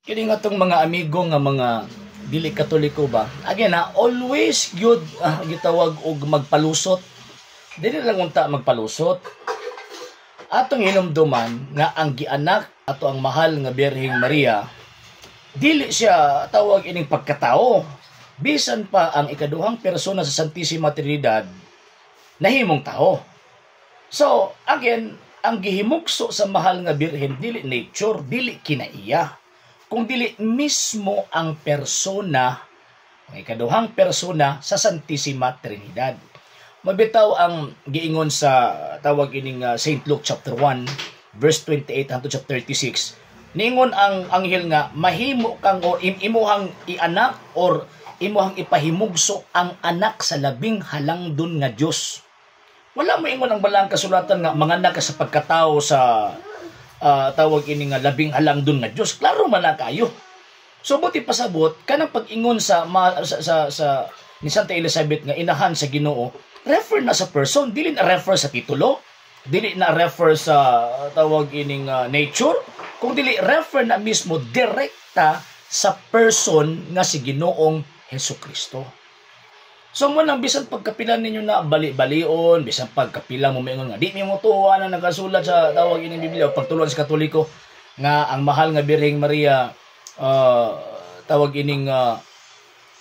Kini nga tong mga amigo nga mga dili Katoliko ba? Again ha, always good gitawag og magpalusot. Dili lang unta magpalusot. Atong hinumduman nga ang gianak ato ang mahal nga Birheng Maria, dili siya tawag ining pagkatao. Bisan pa ang ikaduhang persona sa Santissima Trinidad nahimong tao. So, again, ang gihimugso sa mahal nga Birhen dili nature, dili kinaiya, kung dili mismo ang persona, ang ikaduhang persona sa Santissima Trinidad. Mabitaw ang giingon sa tawag ining St. Luke chapter 1 verse 28 hangtod sa 36. Niingon ang anghel nga mahimo kang or imuhang ianak or imuhang ipahimugso ang anak sa labing halangdon nga Dios. Wala mo ingon ang balaang kasulatan nga manganak ka sa pagkatao sa tawag ini nga labing halangdon nga Dios. Klaro man na kayo. So buti pasabot kanang pag-ingon sa, ma, sa ni Santa Elizabeth nga inahan sa Ginoo, refer na sa person, dili na refer sa titulo, dili na refer sa tawag ining nature, kung dili refer na mismo direkta sa person nga si Ginoong Hesus Kristo. So mo nang bisan pagkapila ninyo na bali-balion, bisan pagkapila mo maingon nga di mi mo tuwa na nagasulat sa tawag ining Biblia o pagtuluan sa Katoliko nga ang mahal nga Birheng Maria tawag ining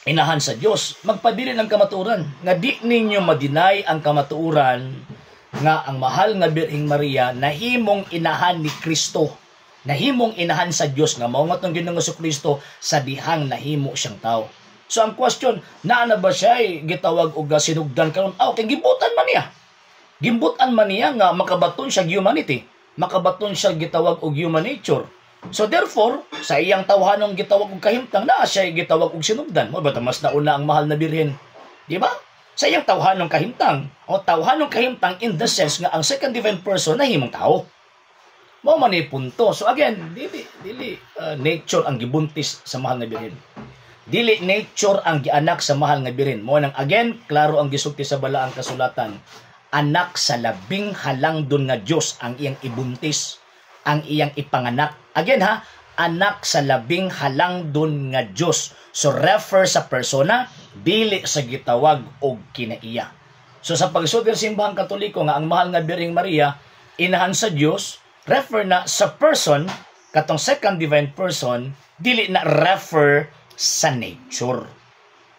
inahan sa Dios, magpabilin ang kamatuoran nga di ninyo ma-deny ang kamatuoran nga ang mahal nga Birheng Maria nahimong inahan ni Kristo, nahimong inahan sa Dios nga mao nga tong Ginoong Kristo sa dihang nahimo siyang tao. So ang question, naa na ba siya gitawag og sinugdan karon? Aw, kay gimbutan man niya. Gimbutan man niya nga makabaton siya humanity. Makabaton siya gitawag og human nature. So therefore, sa iyang tawhanong gitawag og kahimtang, naa siya gitawag og sinugdan. Mo ba mas nauna ang mahal na Birhen? Di ba? Sa iyang tawhanong kahimtang, o tawhanong kahimtang in the sense nga ang second divine person nahimong tao. Mao man ni punto. So again, dili dili nature ang gibuntis sa mahal na Birhen. Dili nature ang gianak sa mahal nga Birhen. Mo nang again, klaro ang gisulti sa balaang kasulatan. Anak sa labing halangdon nga Dios ang iyang ibuntis, ang iyang ipanganak. Again ha, anak sa labing halangdon nga Dios. So refer sa persona, dili sa gitawag og kinaiya. So sa pagsulti ng Simbahang Katoliko nga ang mahal nga Birheng Maria inahan sa Dios, refer na sa person, katong second divine person, dili na refer sa nature.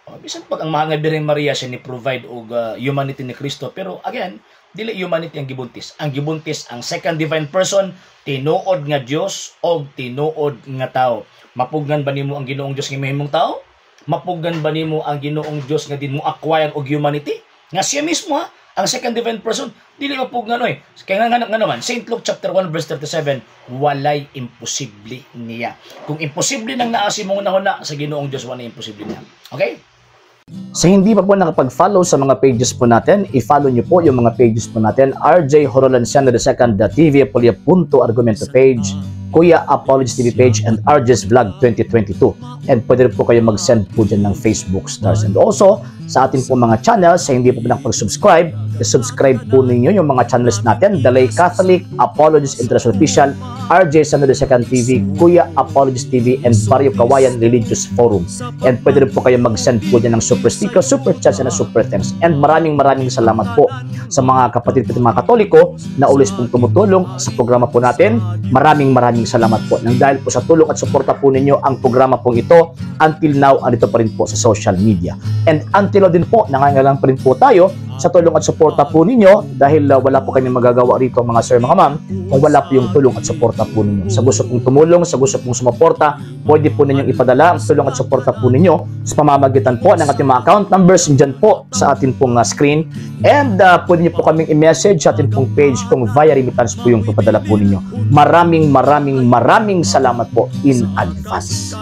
O, bisan pag ang mahal nga Birheng Maria siya ni provide og humanity ni Kristo, pero again, dili humanity ang gibuntis. Ang gibuntis ang second divine person, tinuod nga Dios og tinuod nga tao. Mapugnan ba nimo ang Ginoong Dios nga mahimong tao? Mapugnan ba nimo ang Ginoong Dios nga din mo acquire og humanity? Nga siya mismo ha, ang second divine person, dili mapugnan oy. Kaya nga nga naman, St. Luke chapter 1 verse 37, walay imposible niya. Kung imposible nang naa sa imong hunahuna, sa Ginoong Dios wala imposible niya. Okay? Sa hindi pa po nakapag-follow sa mga pages po natin, i-follow niyo po yung mga pages po natin: RJ Horolanciano II, TV Apolia Punto Argumento page, Kuya Apologies TV page, and RJ's Vlog 2022. And pwede rin po kayo mag-send po dyan ng Facebook stars. And also, sa atin po mga channels, sa hindi po nakapag-subscribe, i-subscribe po ninyo yung mga channels natin: Dalay Catholic, Apologies International Official, RJ Sano II TV, Kuya Apologies TV, and Barrio Kawayan Religious Forum. And pwede rin po kayo mag-send po dyan ng super sticker, super chats, and super thanks. And maraming maraming salamat po sa mga kapatid po mga Katoliko na always pong tumutulong sa programa po natin. Maraming maraming salamat po. Nang dahil po sa tulong at suporta po ninyo, ang programa pong ito until now andito pa rin po sa social media. And until now din po, nangangailangan pa rin po tayo sa tulong at suporta po ninyo dahil wala po kami magagawa rito, mga sir, mga ma'am, kung wala po yung tulong at suporta po ninyo. Sa gusto pong tumulong, sa gusto pong sumuporta, pwede po ninyong ipadala ang tulong at suporta po ninyo sa pamamagitan po ng ating mga account numbers dyan po sa atin pong screen. And pwede niyo po kaming i-message sa atin pong page kung via remittance po yung papadala po ninyo. Maraming maraming maraming salamat po in advance.